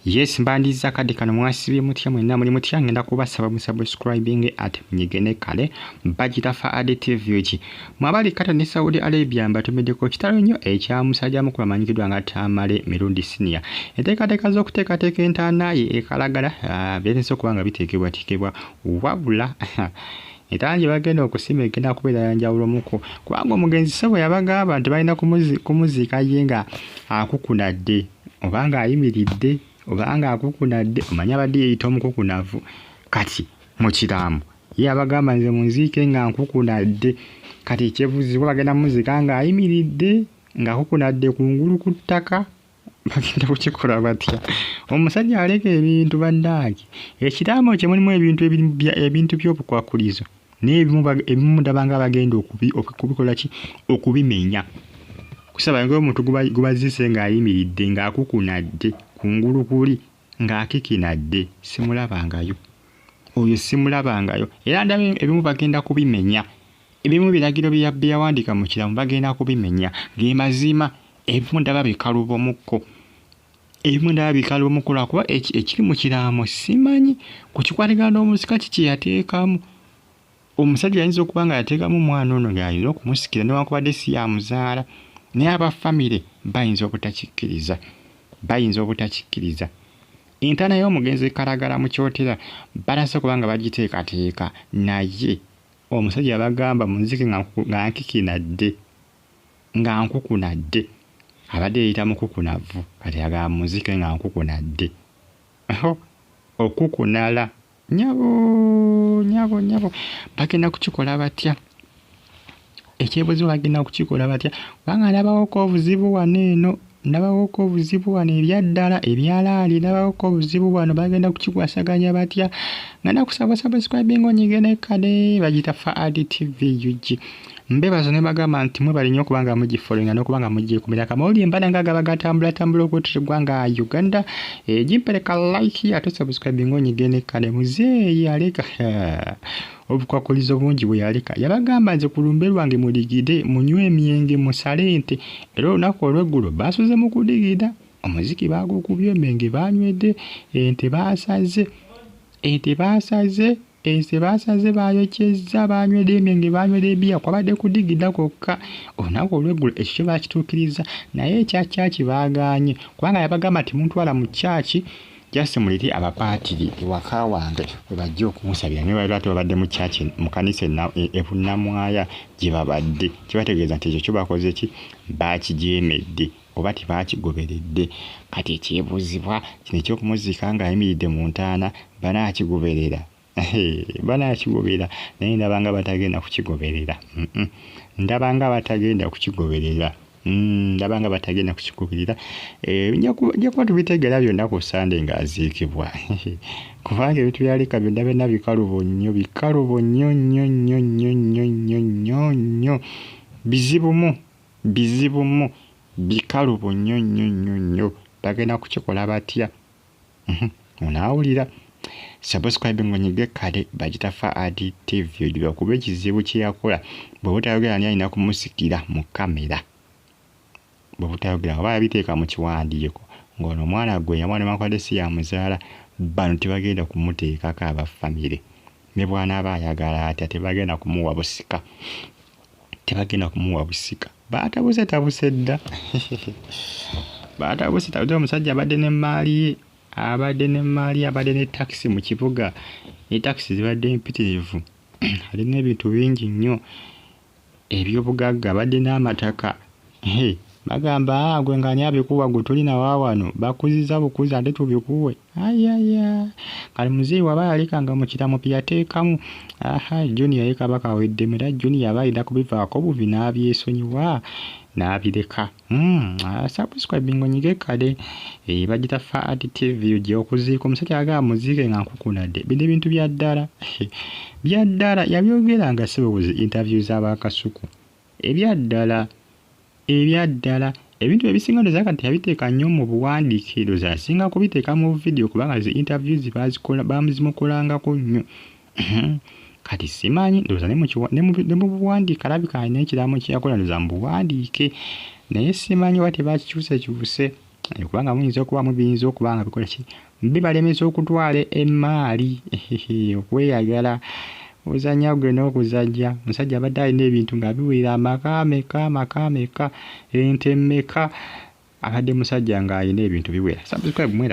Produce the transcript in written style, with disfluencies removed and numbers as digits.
Yes, mbandiza akadde kano. Mwasibye mutya mwenna? Muli mutya? Ngenda kubasaba musubscribing ate munyigene kale bagita Faad TV ki mwabali kata ne Saudi Arabia. Mbatumiddeko kitalo nnyo ekya musajja mukulu amanyikiddwa nga Tamale Mirundi Senior. Enteekateeka z'okuteekateeka entaana ye ekalagala byetese okuba nga biteekebwateekebwa, wabula entaana gye bagenda okusima egenda kubeera yanjawulomuko, kubanga omugenzi ssebo yabagamba nti balina kumuziika ye nga akukunadde oba ng'ayimiridde oba ng'akukunadde. Omanyi abadde yeeyita omukukunavu. Kati mu kiraamo ye abagamba, "Nze munziike nga nkukunadde." Kati ekyebuuzibwa, bagenda muziika ng'ayimiridde, ng'akukunadde kungulu ku ttaka? Bagenda kukikola batya? Omusajja aleka ebintu bannange. Ekiraamo kye mulimu ebintu ebintu by'obukwakulizo, naye ebimu ndaba nga bagenda okubikola ki, okubimenya kusaba nga omuntu gubaziise ng'ayimiridde, ng'akukunadde kungulu kuli, ng'akikinadde. Simulabangayo oyo, simulabangayo. Era ndaba ebimu bagenda kubimenya, ebimu biragiro bye yawandiika mu kiraamo bagenda kubimenya. Ge mazima, ebimu ndaba bikalubomukko, ebimu ndaba bikalubomukko, lwakuba ekiri mu kiraamo simanyi kukikwatagana n'omusika ki kye yateekamu. Omusajja ayinza okuba nga yateekamu omwana ono ng'alina okumusikira newankubadde si yamuzaala, naye aba famire bayinza obutakikkiriza, bayinza obutakikkiriza. Entaana y'omugenzi Kalagala mu Kyotera balase okuba nga bagiteekateeka, naye omusajja yabagamba, "Munzike nga nkikinadde, nga nkukunadde." Abadde yeeyita mukukunavu, kati agamba, "Munzike nga nkukunadde." Okukunala, nyabo, nyabo, nyabo, bagenda kukikola batya? Ekyebuzibu, bagenda kukikola batya? Kubanga ndabawoko obuzibu wano eno, ndabawoko obuzibu wano ebyaddala ebyalaali, ndabawoko obuzibu wano. Bagenda kukikwasaganya batya? Nga nakusaba subscribing, onyige ne kale bagita Faad TV UG. Mbebaza ne bagamba nti mwebale nnyo okuba nga mugifollowinga n'okuba nga mugyekumira kamawulire mbala nga gaba gatambulatambula okwetera eggwanga Uganda. Gimpereka like ate subscribing, onyige ne kale. Muzeeyi aleka obukwakulizo bungi bwe yaleka. Yabagamba, "Nze ku lumbe lwange muligide, munywe emyenge, musale ente." Era olunaku olw'eggulo basuze mu kudigida, omuziki bagukubye, emyenge banywedde, ente basaze, ente basaze, ente basaze, bayokyezza, banywedde emyenge, banywedde ebbiya. Kwabadde kudigida kwokka olunaku olw'eggulo. Ekyo kyo bakituukiriza, naye ekya kyaki baagaanye, kubanga yabagamba nti, "Muntwala mu kyaki, just mulete abapaatiri ewaka wange we bajja okumusabira." Naye bali ate babadde mu kyaki, mu kanisa e Bunnamwaya gye babadde. Kibategeeza nti ekyo kyo bakoze ki, bakijeemedde oba tebakigoberedde. Kati ekyebuuzibwa kino ekyokumuziika ng'ayimiridde mu ntaana, banaakigoberera? Banaakigoberera? Naye ndaba nga batagenda kukigoberera, ndaba nga batagenda kukigoberera, ndaba nga batagenda kukigoberera. Nja kuba tubitegeera byonna ku Sande ng'aziikibwa, kubanga ebintu byaleka byonna byonna bikalubo nnyo, bikalubo nnyo nnyo nnyo nnyo nnyo nnyo nnyo nnyo, bizibumu, bizibumu, bikalubo nnyo nnyo nnyo nnyo. Bagenda kukikola batya? Onaawulira. Subscribe ng'onyige kale bagita Faad TV. Lwakuba ekizibu kye yakola bwe butayogera ani alina kumusikira mu kamera, bwe butayogera oba yabiteeka mu kiwandiiko ng'ono omwana gwe yamuwa newankubadde si yamuzaala, bano tebagenda kumuteekako. Aba famire ne bw'anaaba ayagala atya, tebagenda kumuwa busika, tebagenda kumuwa busika. Batabuse tabuse dda, batabuse tabuse. Omusajja abadde n'emmaali ye, abadde n'emmaali ye, abadde ne takisi mu kibuga, ne takisi zibadde mpitirivu. Alina ebintu bingi nnyo ebyobugagga, abadde n'amataka. Bagamba, "Gwe ng'ani abikuwa? Gwe tolina wa wano, bakuziza bukuzi ate tubikuwe?" Ayaya, kale muzeeyi waba yalekanga mu kiraamo bye yateekamu, aha, Junior ye kabaka aweddemu. Era Junior aba alina kubivaako bubi n'abyesonyiwa n'abireka. Subscribe ng'onyige kale bagita Faad TV. Gye okuziika omusajja agamba, "Muziike nga nkukunadde." Bino ebintu bya ddala, bya ddala. Yabyogera nga ssebo interview z'abakasuku. Ebya ddala, ebya ddala. Ebintu ebisinga ndowooza kati yabiteeka nnyo mu buwandiike, ndowooza asinga kubiteeka mu video, kubanga zi interviews bazimukolangako nnyo. Kati simanyi, ndowooza ne mu buwandiike alabika alina ekiraamo kye yakola, ndowooza mu buwandiike, naye simanyi oba tebakikyusekyuse. Kubanga muyinza okubamu biyinza okuba nga bikola ki, bibalemesa okutwala emmaali, okweyagala ozannya gwe n'okuzannya. Omusajja abadde alina ebintu nga biwera, amaka ameka, amaka ameka, ente mmeka, abadde musajja ng'alina ebintu biwera. Subscribe mwera.